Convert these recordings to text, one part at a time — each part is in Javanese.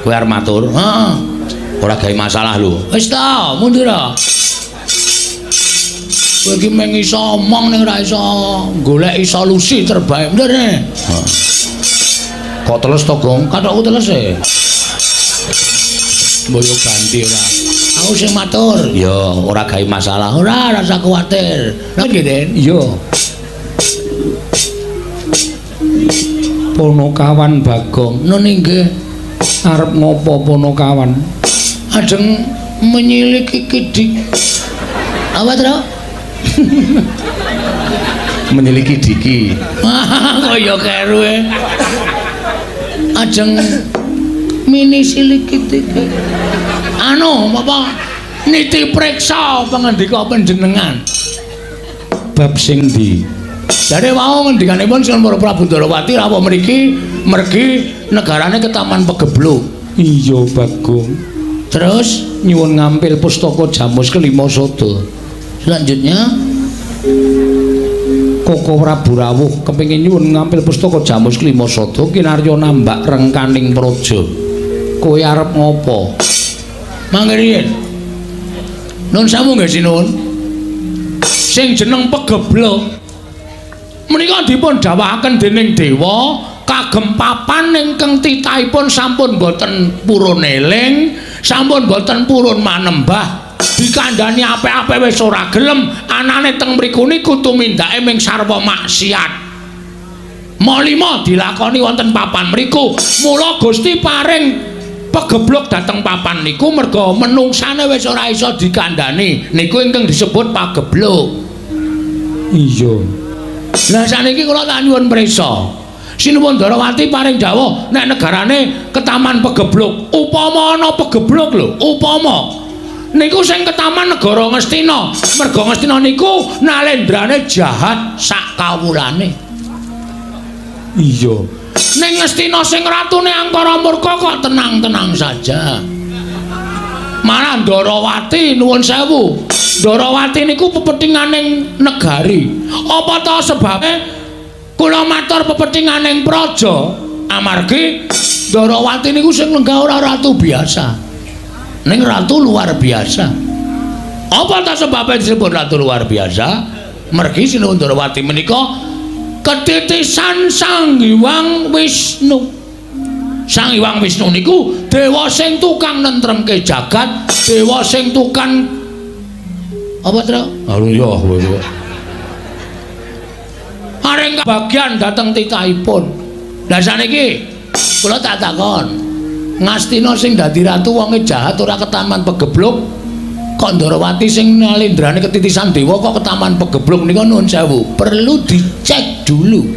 Kowe arep matur? Heeh. Ora gawe masalah lho. Wis ta, mundur. Kowe iki mung iso omong ning ora iso goleki solusi terbaik. Bener ne? Heeh. Kok teles to, Gong? Kathokku teles e. Mbok yo ganti ora. Aku sing matur. Ya, ora gawe masalah. Ora, ora usah kuwatir. Lha nggih, Den? Iya. Ponokawan Bagong, Nun inggih. Arep ngopo Ponokawan? Ajeng menyiliki kidik. Apa, Tru? Menyiliki diki. Kaya keru e. Ajeng mini siliki diki. Anu, apa? Niti preksa pangandika panjenengan. Bab sing ndi? Jare wau ngendikanipun Sinuwun Prabu Ndorowati rawuh mriki mergi negarane ketaman Pegebluk. Iya, Bagong. Terus nyuwun ngampil pustaka Jamus kelima sada. Selanjutnya Koko Prabu rawuh kepengin nyuwun ngampil pustaka Jamus kelima sada kinarya nambak rengkaning praja. Kowe arep ngopo? Mangke riyin. Nun sewu nggih sinuwun. Sing jeneng Pegebluk menika dipun dawuhaken dening dewa kagem papan ingkang titahipun sampun boten purun eling, sampun boten purun manembah. Dikandhani apik-apik wis ora gelem, anane teng mriku niku tumindake ming sarwa maksiat. Malima dilakoni wonten papan mriku. Mula Gusti paring pegebluk dhateng papan niku merga menungsane wis ora iso dikandhani. Niku ingkang disebut pagebluk. Iya. Lah saniki kula tak nyuwun prisa. Sinuwun Ndarawati paring dawuh nek negarane ketaman pegebluk. Upama ana pegebluk lho, upama niku sing ketaman negara Ngastina. Merga Ngastina niku nalendrane jahat sak kawulane. Iya. Ning Ngastina sing ratune angkara murka kok tenang-tenang saja. Malah Ndarawati nuwun sewu. Ndarawati niku pepethinganing negari. Apa ta sebabe kula matur pepethinganing praja? Amargi Ndarawati niku sing lenggah ora ratu biasa. Ning ratu luar biasa. Apa ta sebabe disebut ratu luar biasa? Mergi Sinuwun Ndarawati menika ketitisan Sang Hyang Wisnu. Sang Hyang Wisnu niku dewa sing tukang nentremke jagat, dewa sing tukang apa, Tru? Aduh ya kowe. Paring kabagian dhateng titahipun. Lah saniki kula tak takon. Ngastina sing dadi ratu wonge jahat ora ketaman pegebluk, kok Ndarawati sing nalendrane ketitisan dewa kok ketaman pegebluk nika nuwun sewu. Perlu dicek dulu.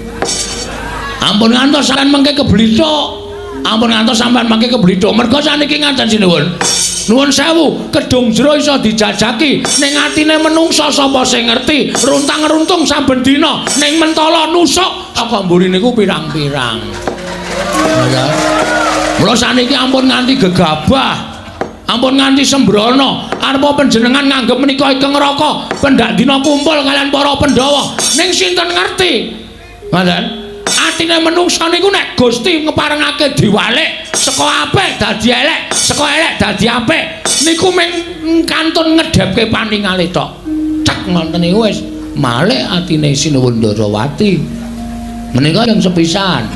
Ampun ngantos sampean mengke keblithuk. Ampun ngantos sampean mangke keblithuk. Merga saniki ngaten sinuwun. Nuwun sewu, kedung jero iso dijajaki, ning atine menungsa sapa sing ngerti, runtang-runtung saben dina ning mentala nusuk saka mburi niku pirang-pirang. Ya. Mula saniki ampun nganti gegabah. Ampun nganti sembrono. Arepa panjenengan nganggep menika ingkang neraka, pendak dina kumpul kalian para Pandhawa. Ning sinten ngerti? Ngoten. Atine menungsa niku nek Gusti ngeparengake diwalik saka apik dadi elek, saka elek dadi apik, niku mung kantun ngedhepke paningale tok. Cek ngoten niku wis malik atine Sinuwun Ndarawati. Menika yang sepisan.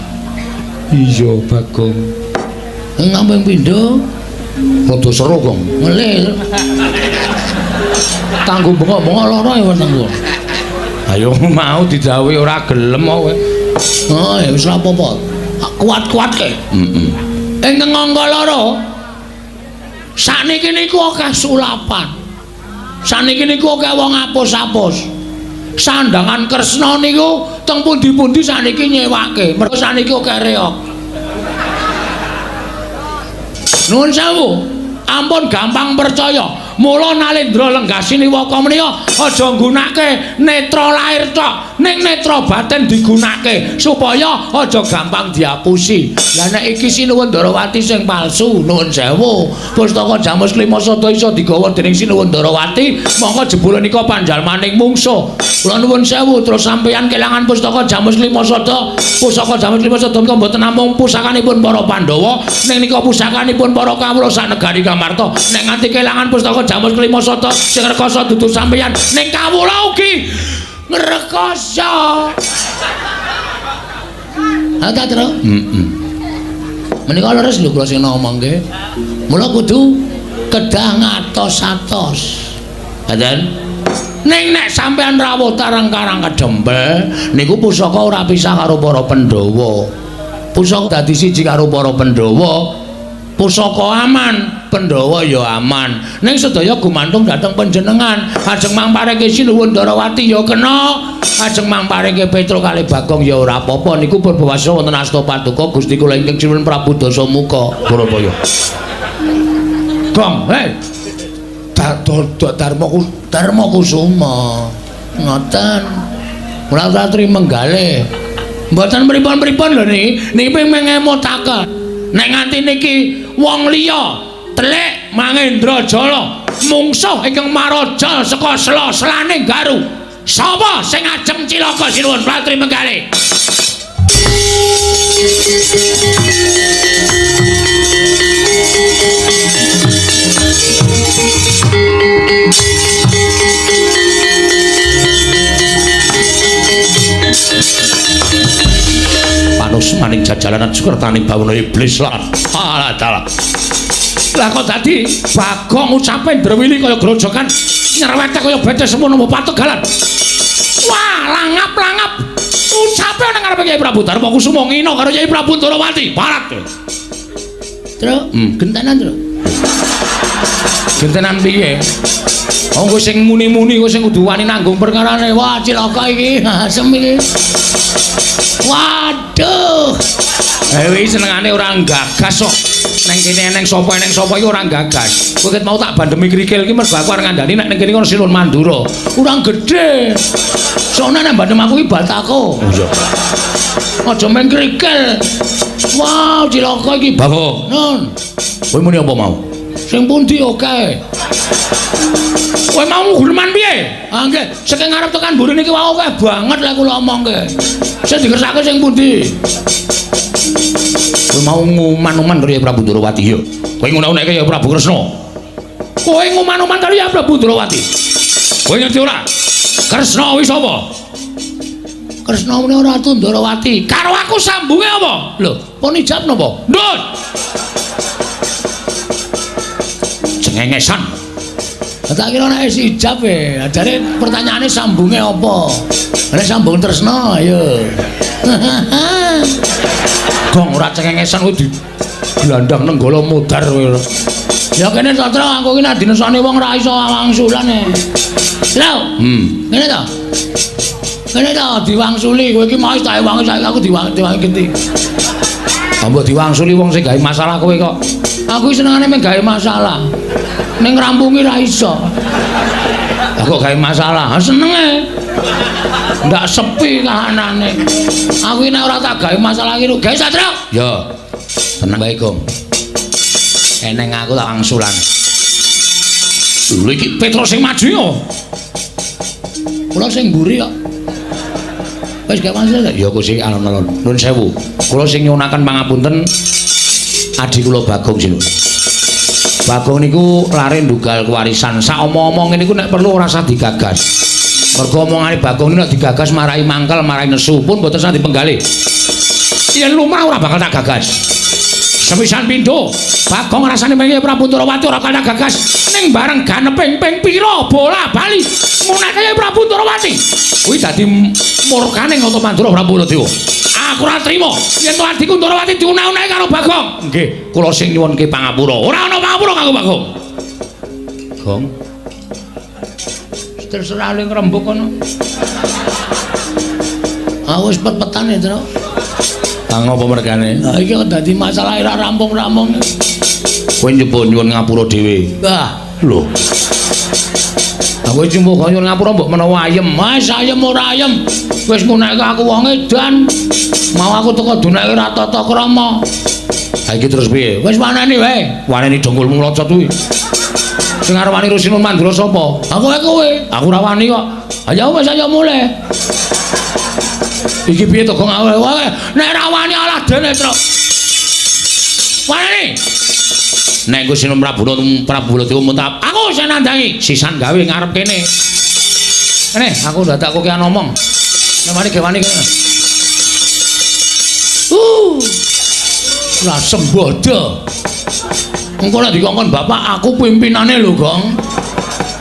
Iya, Bagong. Ngamping pindho Rada seru, Gong. Ngelih. Tanggo bengok-bengok lara ya wetengku. Ayo mau didhawuhi ora gelem kok kowe. Oh, ya wis ora apa-apa. Kuat-kuatke. Heeh. Ingkang angka loro. Sakniki niku akeh sulapan. Sakniki niku akeh wong apus-apus. Sandangan Kresna niku teng pundi-pundi sakniki nyewake. Mergo sakniki akeh reog. Nuwun sewu. Ampun gampang percaya. Mula Nalendra Lenggasini Waka menika aja nggunake netra lahir tok, ning netra batin digunake supaya aja gampang diapusi. Lah nek iki Sinuwun Ndarawati sing palsu, nuwun sewu. Pustaka Jamus Klima Sada iso digawa dening Sinuwun Ndarawati, mongko jebule nika panjalmaning mungsuh. Kula nuwun sewu, terus sampeyan kelangan pustaka Jamus Klima Sada. Pusaka Jamus Klima Sada menika mboten namung pusakanipun para Pandhawa, ning nika pusakanipun para kawula sak negari Ngamarta. Nek nganti kelangan pustaka Jamus Klima Sada sing rekoso dudu sampeyan, ning kawula ugi ngrekoso. Ha ta, Tru? Heeh. Menika leres lho kula sing ngomongke. Mula kudu kedah ngatos-atos. Ngaten? Ning nek sampeyan rawuh tarang Karang Kedempel niku pusaka ora pisah karo para Pandhawa. Pusaka dadi siji karo para Pandhawa. Pusaka aman, Pandhawa ya aman. Ning sedaya gumantung dhateng panjenengan. Ajeng mangpareke Sinuwun Ndarawati ya kena, ajeng mangpareke Petruk kalih Bagong ya ora apa-apa. Niku purbawasa wonten asta paduka Gusti kula ingkang Sinuwun Prabu Dasamuka. Barabaya. Gong, hei. Darma Kusuma. Ngoten. Mula Ratri menggalih. Mboten pripun-pripun lho niki, niki ping ngemutaken. Nek nganti niki wong liya telik Mangendra Jala mungsuh ingkang maraja saka sela-selane Garu. Sapa sing ajeng cilaka Sinuwun Ratri Menggalih? Panus maning jajalanan sukertaning bawana iblis lan alah dalah. Lah kok dadi Bagong ucape ndrewili kaya grojokan nyerwete kaya bete semono pategalan. Wah, langap-langap ucape nang ngarepe Kyai Prabu Darma Kusuma ngina karo Kyai Prabu Ndarawati. Barat. Tru, gentenan, Tru. Gentenan piye? Oh, kowe sing muni-muni kowe sing kudu wani nanggung perkarane. Wah, cilaka iki. Asem iki. Waduh. Eh, iki senengane ora gagas kok. Neng kene eneng sapa iki ora gagas. Kowe ket mau tak bandemi krikil iki mergo aku arep ngandani nek ning kene ono Sinuwun Mandura. Ora gedhe. Soalnya nek bandem aku iki batako. Oh iya. Aja main krikil. Wah, cilaka iki. Bagong. Nun. Kowe muni apa mau? Sing pundi oke? Kowe mau guneman piye? Ah nggih, saking ngarep tekan mburi niki wau akeh banget lek kula omongke. Sing dikersake sing pundi? Kowe mau nguman-uman karo Kyai Prabu Ndarawati ya. Kowe ngono-ngono Kyai Prabu Kresna. Kowe nguman-uman karo Kyai Prabu Ndarawati. Kowe ngerti ora? Kresna kuwi sapa? Kresna menika Ratu Ndarawati. Karo aku sambunge apa? Lho, pun ijab napa? Ndut. Cengengesan. Tak kira nek wis ijab e. Jare pertanyaane sambunge apa? Nek sambung tresna ayo. Gong ora cengengesan kuwi digelandang nenggala modar kowe. Ya kene Satra aku iki nek dinesane wong ora iso wangsulan e. Lho. Ngene to. Kene to diwangsuli kowe iki mau tak wangi saiki aku diwangi genti. Mbok diwangsuli wong sing gawe masalah kowe kok. Aku senengane mung gawe masalah. Ning ngrampungi ra iso. Lah kok gawe masalah? Senenge. Ndak sepi kahanane. Aku iki nek ora tak gawe masalah iki gawe Satra. Ya. Tenang wae, Gong. Eneng aku tak wangsulan. Lho iki Petro sing maju yo. Kula sing mburi kok. Wis gak wangsul ta? Ya Gusti alon-alon. Nuwun sewu. Kula sing nyuwunaken pangapunten adi kula Bagong sinuwun. Bagong niku lare ndugal kewarisan. Sak omong-omong niku nek perlu ora usah digagas. Mergo omongane Bagong niku nek digagas marai mangkel, marai nesu pun mboten usah dipenggalih. Yen lumrah ora bakal tak gagas. Sepisan pindho, Bagong rasane pengen Prabu Ndarawati ora bakal tak gagas. Ning bareng ganeping ping pira bola bali munake Prabu Ndarawati. Kuwi dadi murkane Nata Mandura Prabu Baladewa. Aku ora trima yen to adhiku Ndarawati diunah-unahi karo Bagong. Nggih, kula sing nyuwunke pangapura. Ora ana pangapura kanggo Bagong. Gong. Terserah le ngrembug kono. Ah wis pet-petan ya, Tru. Lah ngopo mergane? Lah iki kok dadi masalah ora rampung-rampung. Kowe njupuk nyuwun ngapura dhewe. Wah, Lho. Aku iki mbok nyuwun ngapura mbok menawa ayem. Wis ayem ora ayem. Wis ngunekke aku wong edan. Mau aku teko duneke ora tata krama. Ha iki terus piye? Wis waneni wae. Waneni dongkulmu mlocot kuwi. Sing arep wani Rusinun Mandura sapa? Aku wae kowe. Aku ora wani kok. Ayo wis ayo mulih. Iki piye to kok wae? Nek ora wani alah dene, Truk. Waneni. Nek Gusti Prabu Prabu Baladewa muntap, aku sing nandangi, sisan gawe ngarep kene. Kene, aku dadak kokean omong. Nek wani ge wani kene. Lah sembodo. Engko nek dikongkon bapak aku pimpinane lho, Gong.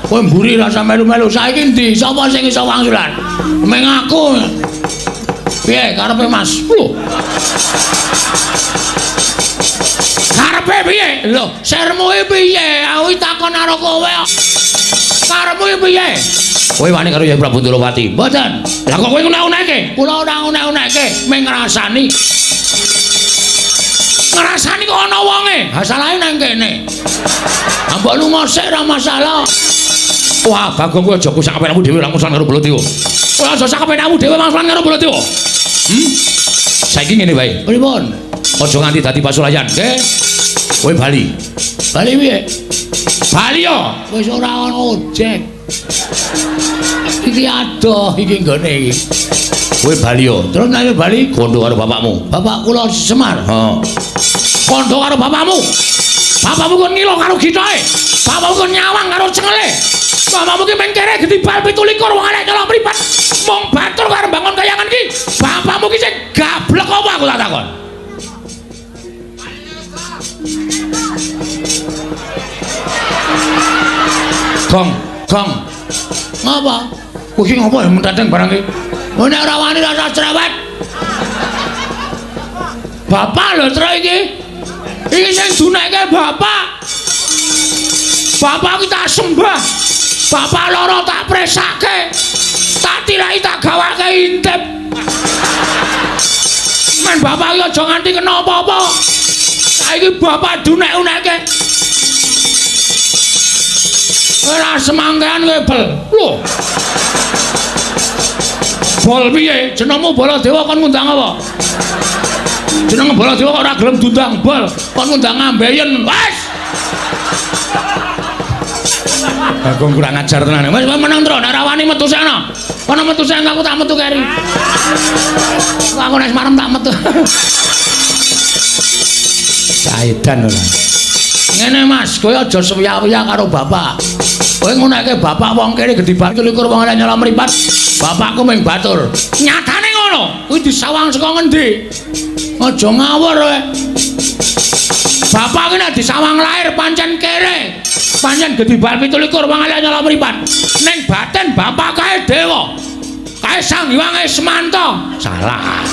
Kowe mburi rasa melu-melu. Saiki endi? Sapa sing iso wangsulan? Meng aku. Piye karepe Mas? Lho. Karepe piye? Lho, sermu iki piye? Aku takon karo kowe kok. Karepmu iki piye? Kowe wani karo Yai Prabu Ndorowati? Mboten. Lah kok kowe ngunek-unekke? Kula ora ngunek-unekke, mung ngrasani. Ngrasani kok ana wonge. Ha salahe nang kene. Ha mbok lunga sik ora masalah. Wah, Bagong kowe aja kusak kepenakmu dhewe langsung karo Baladewa. Kowe aja sak kepenakmu dhewe langsung karo Baladewa. Saiki ngene wae. Pripun? Aja nganti dadi pasulayan, nggih. Kowe bali. Bali piye? Bali yo. Wis ora ana ojek. Iki adoh iki nggone iki. Kowe bali yo. Terus nek bali kondo karo bapakmu. Bapak kula Semar. Heeh. Kondo karo bapakmu. Bapakmu kon ngilo karo gitoke. Bapakmu kon nyawang karo cengele. Bapakmu ki mengkere gedibal 27 wong elek nyolong mripat. Mung batur karo bangun kayangan ki. Bapakmu ki sing gablek apa aku tak takon. Gong, gong. Ngapa? Kowe iki ngapa ya menteteng barang iki? Oh nek ora wani rasa cerewet. Bapak lho truk iki. Iki sing dunekke bapak. Bapak iki tak sembah. Bapak loro tak presake. Tak tirai tak gawake intip. Men bapak iki aja nganti kena apa-apa. Saiki bapak dunek-unekke. Ora semangkean kowe bel. Lho. Bol piye? Jenengmu Baladewa kon ngundang apa? Jeneng Baladewa kok ora gelem diundang bol, kon ngundang ambeien. Wes. Bagong kurang ajar tenan. Wes meneng tro, nek ora wani metu sana. Kono metu sing aku tak metu keri. Aku nek marem tak metu. Saedan ora. Ngene Mas, kowe aja sewiya-wiya karo bapak. Kowe ngunekke bapak wong kene gedhi banget 23 wong elek nyolong mripat. Bapakku mung batur. Nyatane ngono. Kuwi disawang saka ngendi? Aja ngawur kowe. Bapak ki nek disawang lahir pancen kere. Pancen gedhi bal 27 wong elek nyolong mripat. Ning batin bapak kae dewa. Kae Sang Hyang Ismanta. Salah.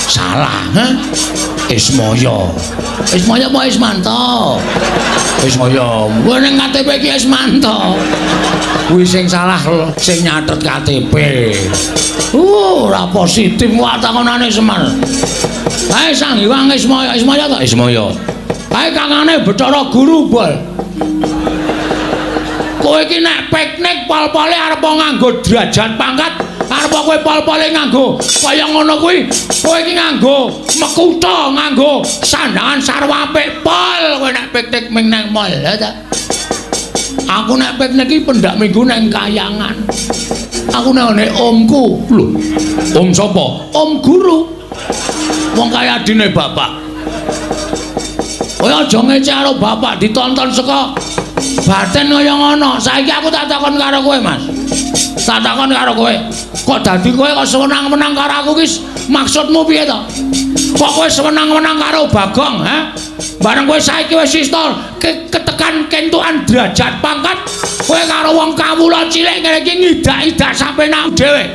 Salah, ha? Ismaya. Ismaya apa Ismanta? Ismaya. Kuwi ning KTP iki Ismanta. Kuwi sing salah sing nyatet KTP. Ora positif wae takonane Semar. Kae Sang Hyang Ismaya, Ismaya ta? Ismaya. Kae kangane Bathara Guru, Bol. Kowe iki nek piknik pol-pole arep nganggo derajat pangkat, arep kowe pol-pole nganggo kaya ngono kuwi, kowe iki nganggo mekutha, nganggo sandangan sarwa apik pol kowe nek piknik ming nang mall, ya ta? Aku nek piknik iki pendak minggu nang kayangan. Aku nek ngene omku. Lho, om sapa? Om guru. Wong kaya adine bapak. Kowe aja ngece karo bapak ditonton saka batin kaya ngono. Saiki aku tak takon karo kowe, Mas. Tak takon karo kowe. Kok dadi kowe kok sewenang-wenang karo aku ki maksudmu piye to? Kok kowe sewenang-wenang karo Bagong, ha? Bareng kowe saiki wis iso ketekan kentukan derajat pangkat, kowe karo wong kawula cilik ngene iki ngidak-idak sampe nak dhewe.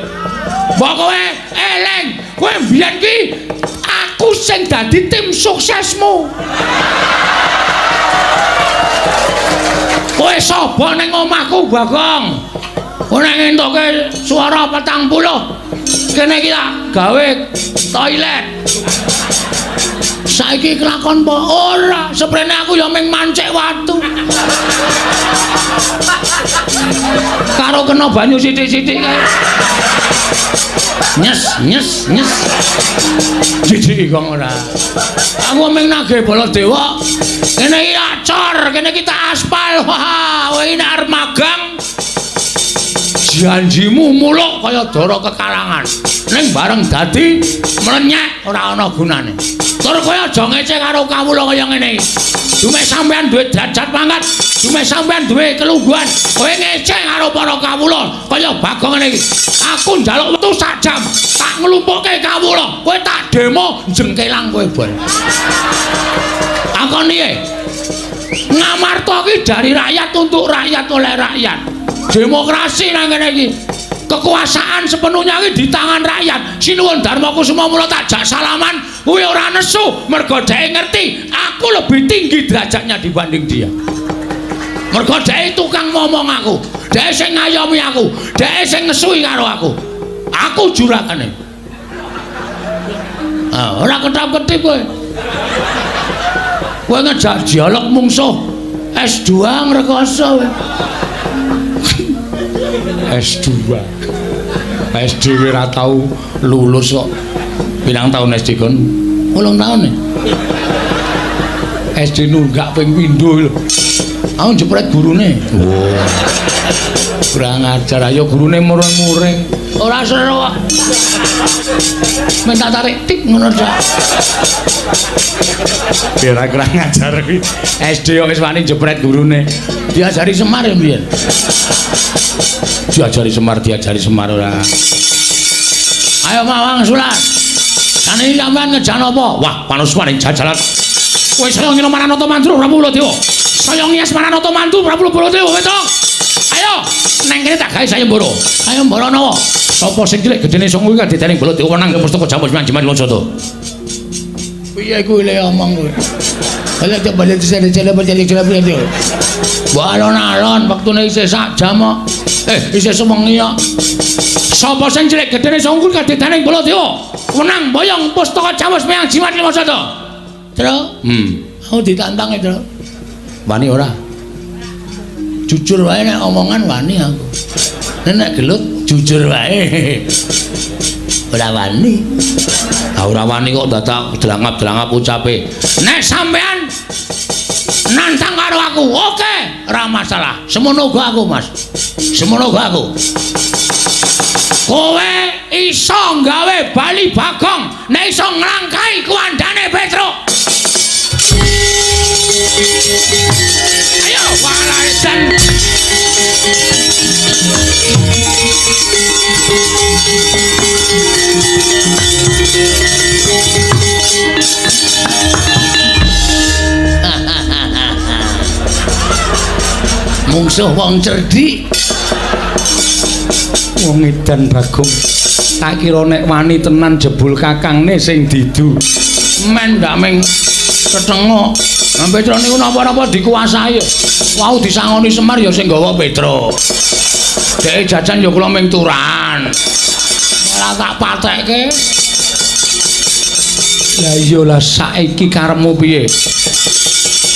Mbok kowe eling, kowe mbiyen ki aku sing dadi tim suksesmu. Kowe sapa ning omahku, Bagong? Kowe nek ngentuke swara 40, kene iki tak gawe toilet. Saiki kelakon apa? Ora, seprene aku ya mung mancik watu. kena banyu sithik-sithik kae. Nyes nyes nyes. Jijik kok ora. Aku mung nagih Baladewa. Kene iki acor, kene iki tak aspal. Wah, kowe iki nek arep magang janjimu muluk kaya dara kekarangan. Ning bareng dadi mlenyek ora ana gunane. Tur kowe aja ngece karo kawula kaya ngene iki. Dumeh sampean duwe derajat pangkat, dumeh sampean duwe kelungguhan, kowe ngece karo para kawula kaya Bagong ngene iki. Aku njaluk wektu sak jam, tak nglumpukke kawula, kowe tak demo jengkelang kowe bol. Takoni e. Ngamarta ki dari rakyat untuk rakyat oleh rakyat. Demokrasi nang kene iki. Kekuasaan sepenuhnya iki di tangan rakyat. Sinuwun Darma Kusuma mula tak jak salaman, kuwi ora nesu mergo dheke ngerti aku lebih tinggi derajatnya dibanding dia. Mergo dheke tukang ngomong aku, dheke sing ngayomi aku, dheke sing ngesui karo aku. Aku juragane. Ah, ora ketap-ketip kowe. Kowe ngejak dialog mungsuh S2 ngrekoso kowe. S2. SD ora tau lulus kok. Pirang tahun SD kon? 8 tahun e. SD nunggak ping pindho lho. Aku jepret gurune. Wah. Kurang ajar ayo gurune mureng-mureng. Ora seru kok. Minta tarik tik ngono tok. Biar kurang ajar kuwi. SD kok wis wani jepret gurune. Diajari Semar ya mbiyen. Diajari Semar, diajari Semar ora. Ayo Mawang Sulat. Saniki sampean ngejan apa? Wah, panuswaning jajalan. Kowe saya ngino Maranata Mandru Prabu Baladewa. Saya ngias Maranata Mantu Prabu Baladewa, Petruk. Ayo, neng kene tak gawe sayembara. Sayembara nawa? Sapa sing cilik gedene sanga kuwi kadedaning Baladewa nang pustaka Jamus Manjiman Limajata. Piye kuwi le omong kuwi? Ala coba cele. Mbok alon-alon wektune isih sak jam kok. Isih sewengi kok. Sapa sing cilik gedene sanga kuwi kadedaning Baladewa wenang boyong pustaka Jamus Meang Jimat Limajata. Tru? Aku ditantang e, Tru. Wani ora? Jujur wae nek omongan wani aku. Nek gelut jujur wae. Ora wani. Ah ora wani kok dadak delangap-delangap ucape. Nek sampean nantang karo aku, oke, ora masalah. Semono uga aku, Mas. Semono uga aku. Kowe iso nggawe Bali Bagong nek iso nglangkai kuwandane Petruk. Ayo walaidan. Mungsuh wong cerdik. Wong edan Bagong. Tak kira nek wani tenan jebul kakangne sing didu. Men ndak meng ketengok. Nah, Petruk niku napa-napa dikuasai. Wau disangoni Semar ya sing gawa Petruk. Dheke jajan ya kula ming turan. Malah tak patekke. Lah iya lah saiki karepmu piye?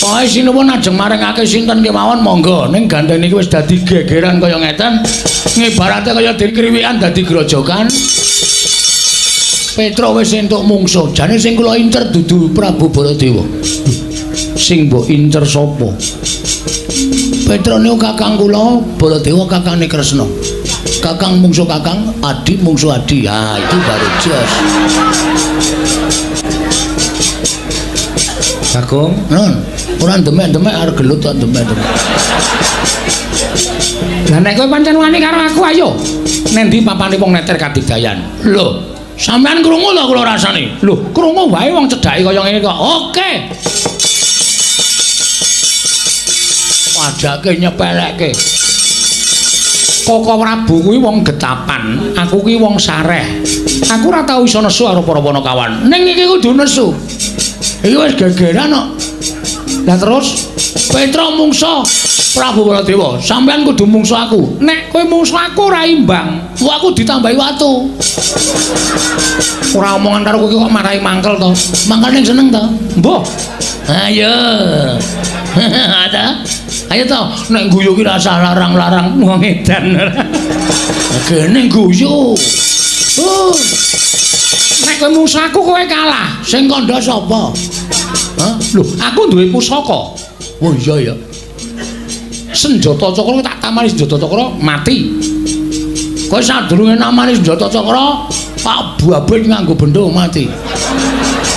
Pokoke sinuwun ajeng maringake sinten kemawon monggo. Ning gandeng niki wis dadi gegeran kaya ngeten. Ngibarate kaya dikriwikan dadi grojogan. Petruk wis entuk mungsuh. Jane sing kula incer dudu Prabu Baladewa. Sing mbok incer sapa? Petruk niku kakang kula, Baladewa kakangne Kresna. Kakang mungsuh kakang, adi mungsuh adi. Ha, itu baru jos. Bagong, nun, ora demek-demek arep gelut kok demek-demek. Lah nek kowe pancen wani karo aku ayo. Nendi papane wong neter kadigdayan? Lho, sampean krungu lho kula rasane. Lho, krungu wae wong cedhake kaya ngene kok. Oke. Padake nyepelekke. Koko Prabu kuwi wong getapan, aku kuwi wong sareh. Aku ora tau iso nesu karo para panakawan. Ning iki kudu nesu. Iki wis gegeran kok. Lah terus Petruk mungsuh Prabu Baladewa, sampean kudu mungsuh aku. Nek kowe mungsuh aku ora imbang. Wah, aku ditambahi watu. Ora omongan karo kowe kok marahi mangkel to. Mangkel ning seneng to. Mbuh. Ayo. Ada. Ayo to, nek guyu ki rasah larang-larang wong edan. Gene guyu. Nek kowe musuh aku kowe kalah. Sing kandha sapa? Hah? Lho, aku duwe pusaka. Oh iya ya. Senjata cakra tak tamani senjata cakra mati. Kowe sadurunge namani senjata cakra, Pak Babit nganggo bendho mati.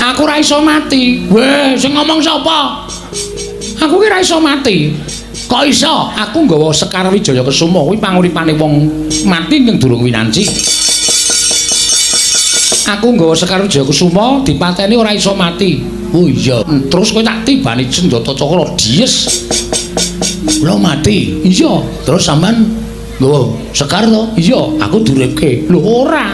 Aku ora iso mati. Weh, sing ngomong sapa? Aku ki ora iso mati. Kok iso? Aku nggawa Sekar Wijaya Kesuma kuwi panguripane wong mati ning durung winanci. Aku nggawa Sekar Wijaya Kesuma dipateni ora iso mati. Oh iya. Terus kowe tak tibani senjata cakra dies. Lho mati. Iya. Terus sampean nggawa Sekar to? Iya, aku duripke. Lho ora.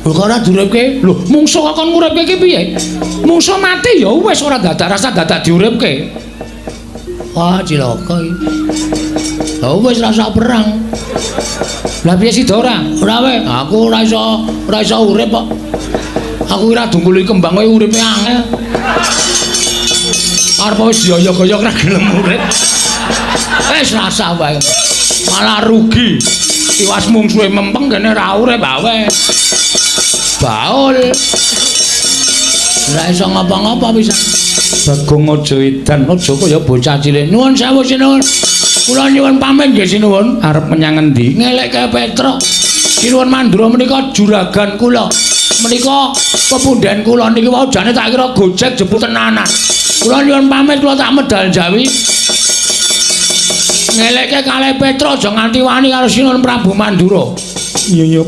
Lho kok ora duripke? Lho mungsuh kok kon nguripke ki piye? Mungsuh mati ya wis ora dadak rasa dadak diuripke. Wah, cilaka iki. Lah wis rasa perang. Lah piye sida ora? Ora wae, aku ora iso urip kok. Aku ora dungkuli kembang kowe uripe angel. Arep wis dioyok-oyok ora gelem urip. Wis rasa wae. Malah rugi. Tiwas mungsuhe mempeng kene ora urip wae. Baul. Ora iso ngapa-ngapa pisan. Bagong aja edan, aja kaya bocah cilik. Nuwun sewu sinuwun. Kula nyuwun pamit nggih sinuwun. Arep menyang endi? Ngelekke Petruk. Sinuwun Mandura menika juragan kula. Menika pepundhen kula niki wau jane tak kira Gojek jebul tenanan. Kula nyuwun pamit kula tak medal Jawi. Ngelekke kalih Petruk aja nganti wani karo Sinuwun Prabu Mandura. Iya iya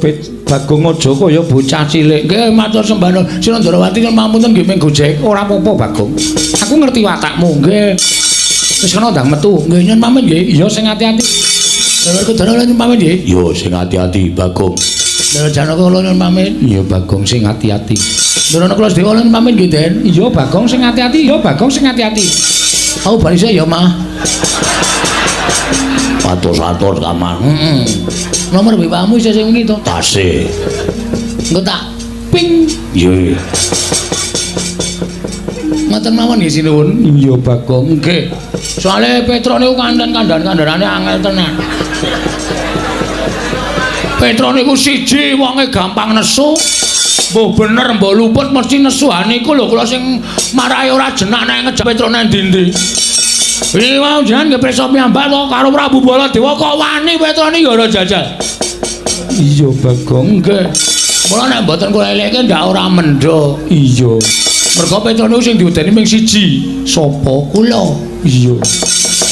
Bagong aja kaya bocah cilik. Nggih matur sembah nuwun. Sinuwun Ndrawati nyuwun pamunten nggih ming Gojek. Ora apa-apa Bagong. Aku ngerti watakmu. Nggih. Wis kena ndang metu. Nggih nyuwun pamit nggih. Iya sing ati-ati. Dulur Kudara nyuwun pamit nggih. Iya sing ati-ati Bagong. Dulur Janaka kula nyuwun pamit. Iya Bagong sing ati-ati. Dulur Kula Sedewa nyuwun pamit nggih Den. Iya Bagong sing ati-ati. Iya Bagong sing ati-ati. Aku bali sik ya Mah. Atur-atur kamar. Heeh. Nomor WA-mu isih sing wingi to? Tasih. Engko tak ping. Iya. Ngoten mawon nggih sinuwun. Iya Bagong. Nggih. Soale Petruk niku kandan-kandan-kandharane angel tenan. Petruk niku siji wonge gampang nesu. Mbuh bener mbuh luput mesti nesu. Ha niku lho kula sing marahi ora jenak nek ngejak Petruk nang ndi-ndi. Iki wau jenengan nggih pirsa piyambak to karo Prabu Baladewa kok wani Petruk niki ora jajal. Iya Bagong. Nggih. Mula nek mboten kula elekke ndak ora mendho. Iya. Mergo Petruk niku sing diwedeni ming siji. Sapa? Kula. Iya.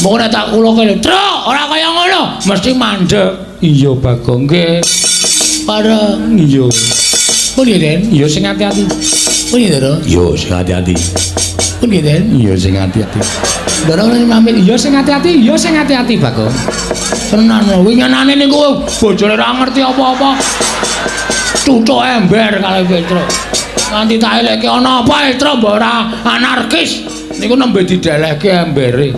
Moko nek tak kula kene, "Truk, ora kaya ngono." Mesti mandek. Iya Bagong. Nggih. Pareng. Iya. Pun nggih, Den. Iya sing ati-ati. Pun nggih, Ndara. Iya sing ati-ati. Pun nggih, Den. Iya sing ati-ati. Ndara kula pamit. Iya sing ati-ati, iya sing ati-ati Bagong. Tenan winginane niku bojone ora ngerti apa-apa. Cucuk ember kalih Petruk. Nganti tak elekke ana apa Petruk mbok ora anarkis. Niku nembe didelehke embere.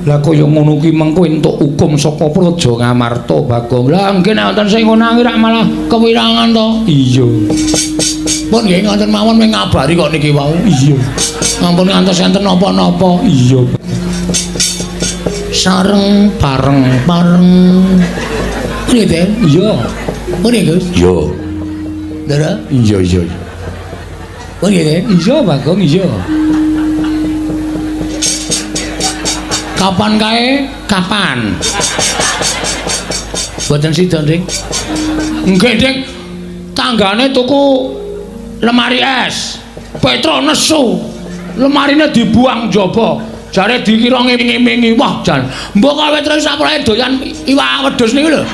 Lah kaya ngono ki mengko entuk hukum saka Praja Ngamarta Bagong. Lah nggih nek wonten sing ngono rak malah kewirangan to. Iya. Pun nggih ngoten mawon mung ngabari kok niki wau. Iya. Ampun ngantos enten napa-napa. Iya. Sareng pareng pareng. Nggih, Den. Iya. Pun nggih, Gus. Iya. Ndara? Iya iya. Pun nggih, Den. Iya Bagong, iya. Kapan kae? Kapan? Mboten sida, Dik. Nggih, Dik. Tanggane tuku lemari es. Petruk nesu. Lemarine dibuang njaba. Jare dikira ngimingi. Wah, jan. Mbok kok Petruk saprake doyan iwak wedhus niku lho.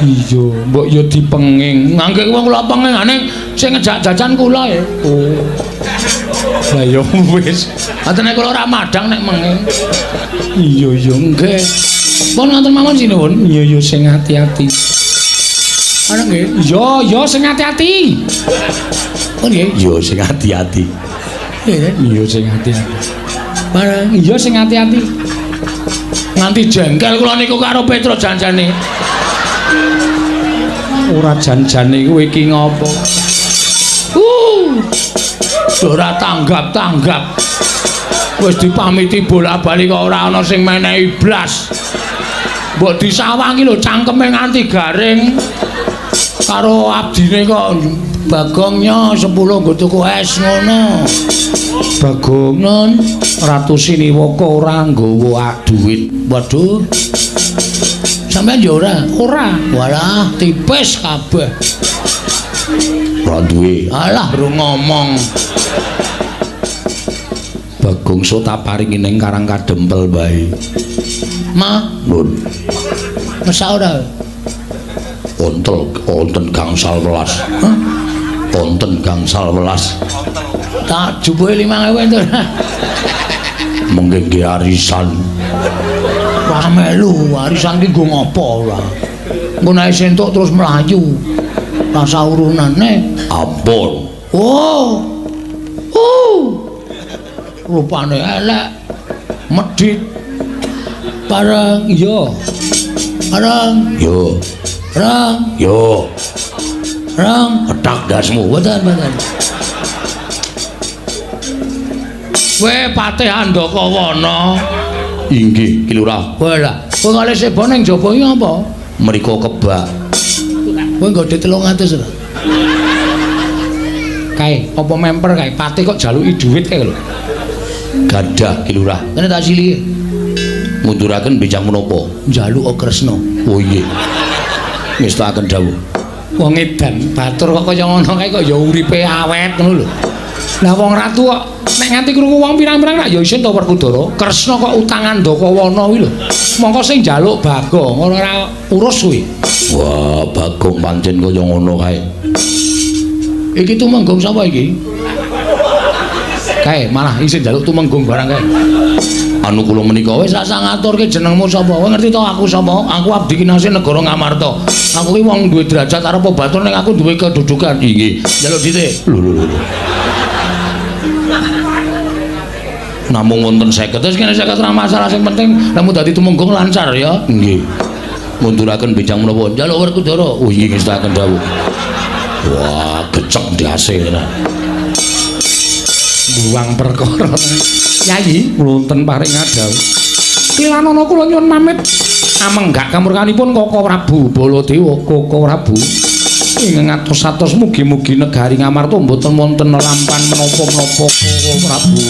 Iya, mbok ya dipenging. Ngangge wong kula pengingane sing ngejak jajan kula ya. Oh. Lah ya wis. Ngoten nek kula ora madhang nek menging. Iya iya nggih. Pun ngoten mawon sinuwun. Iya iya sing ati-ati. Ana nggih. Iya iya sing ati-ati. Pun nggih. Iya sing ati-ati. Nggih. Iya sing ati-ati. Bareng iya sing ati-ati. Nganti jengkel kula niku karo Petruk janjane. Ora janjane kowe iki ngopo? Ora tanggap-tanggap. Wis dipamiti bola-bali kok ora ana sing menehi blas. Mbok disawangi lho cangkeme nganti garing. Karo abdine kok Bagongnya 10 nggo tuku es ngono. Bagong, Nun, Ratu Siniwaka ora nggawa dhuwit. Waduh. Sampeyan ya ora? Ora. Walah, tipis kabeh. Ora duwe. Alah, ro ngomong. Bagong so tak paringi ning Karang Kadempel wae. Ma, Nun, masak ora? Ontel wonten gangsal welas. Hah? Wonten gangsal welas. Tak jupuke 5000 entuk. Mengke nggih arisan. Ora melu, arisan ki nggo ngopo ora? Engko nek entuk terus mlayu. Rasa urunane. Ampun. Oh. Rupane elek. Medhit. Parang Iya. Parang Yo. Rang, Yo. rang. Ketak dasmu. Mboten, mboten. Kowe Patih Andakawana. Inggih, Ki Lurah. Walah, kowe kali sebo ning jaba iki apa? Mriko kebak. Kowe nggo dhuwit 300 ora? Kae, apa memper kae? Patih kok jaluki dhuwit kae lho. Gadah Ki Lurah. Kene tak silihi. Munduraken bijang menapa? Njaluk Kresna. Oh iya. Ngestakaken dawuh. Wong edan batur kok kaya ngono kae kok ya uripe awet ngono lho. Lah wong ratu kok nek nganti krungu wong pirang-pirang rak ya isin to Werkudara. Kresna kok utang Andakawana kuwi lho. Mongko sing njaluk Bagong ora urus kuwi. Wah, Bagong pancen kaya ngono kae. Iki tumenggung sapa iki? Kae malah isin njaluk tumenggung barang kae. Anu kula menika Wis rasa ngaturke jenengmu sapa? Kowe ngerti to aku sapa? Aku abdi kinasih negara Ngamarta. Aku ki wong duwe derajat arep batur ning aku duwe kedudukan. Inggih. Njaluk dhite. Lho lho lho. Namung wonten 50. Terus kene 50 ora masalah, sing penting lemu dadi tumenggung lancar ya. Nggih. Munduraken bijang menapa? Njaluk Werkudara. Oh inggih ngestakaken dawuh. Wah, gecek ndase tenan. Buang perkara. Yayi, wonten paring dawuh. Kilanana kula nyuwun pamit. Amenggak kamurkanipun Koko Prabu Baladewa, Koko Prabu. Ing ngatos-atos mugi-mugi negari Ngamarta mboten wonten lampan menapa-menapa Koko Prabu.